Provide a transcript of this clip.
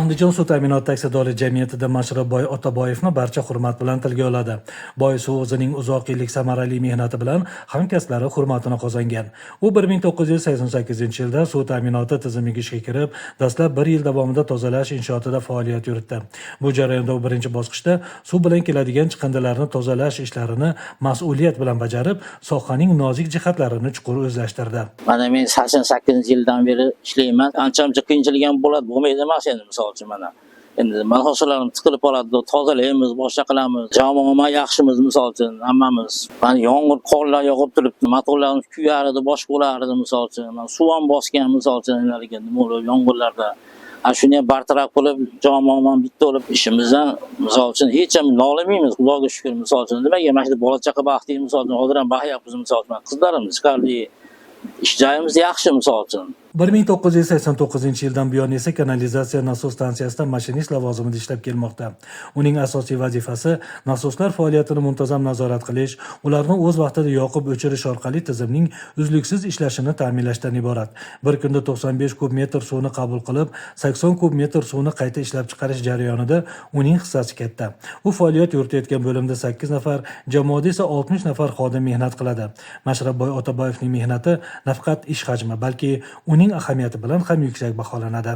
Andijon suv ta'minoti aksiyadorlik jamiyatida Mashrabboy Otaboyevni barcha hurmat bilan tilga oladi. Boy suv o'zining uzoq yillik samarali mehnati bilan hamkasblari hurmatini qozongan. U 1988-yilda suv ta'minoti tizimiga ishga kirib, dastlab bir yil davomida tozalash inshootida faoliyat yuritdi. Bu jarayonda u birinchi bosqichda suv bilan keladigan chiqindilarni tozalash ishlarini mas'uliyat bilan bajarib, sohaning nozik jihatlarini chuqur o'zlashtirdi. Mana men 88-yildan beri ishlayman. Ancha-muncha qiyinchilik ham bo'ladi, bo'lmaydi emas endi, misol uchun mana. Endi mahsulotlarimiz tiqilib qoladi, tozalaymiz, boshqa qilamiz. Jamoa yaxshimiz, misol uchun, hammamiz. Mana yomg'ir, qorlar yog'ib turibdi, motorlarimiz kuyar edi, boshqa bo'lar edi, misol uchun. Mana suv ham bosgan, misol uchun, nima bo'lib yomg'irlarda. Shuni ham bartaraf qilib, jamoa bitta bo'lib ishimizdan, misol uchun, hech ham nolimaymiz, Xudoga shukr, misol uchun. Nimaga mana shu bola chaqa baxtli, misol uchun, hozir ham baxyapmiz, misol uchun. Qizlarimiz chiqardik. Ish joyimiz yaxshi, misol uchun. 1989-yildan buyon esa kanalizatsiya nasos stansiyasida mashinist lavozimida ishlab kelmoqda. Uning asosiy vazifasi nasoslar faoliyatini muntazam nazorat qilish, ularni o'z vaqtida yoqib o'chirish orqali tizimning uzluksiz ishlashini ta'minlashdan iborat. Bir kunda 95 kub metr suvni qabul qilib, 80 kub metr suvni qayta ishlab chiqarish jarayonida uning hissasi katta. U faoliyat yuritayotgan bo'limda 8 nafar, jamoada esa 60 nafar xodim mehnat qiladi. Mashrabboy Otaboyevning mehnati nafaqat ish hajmi, balki uning ahamiyati bilan ham yuksak baholanadi.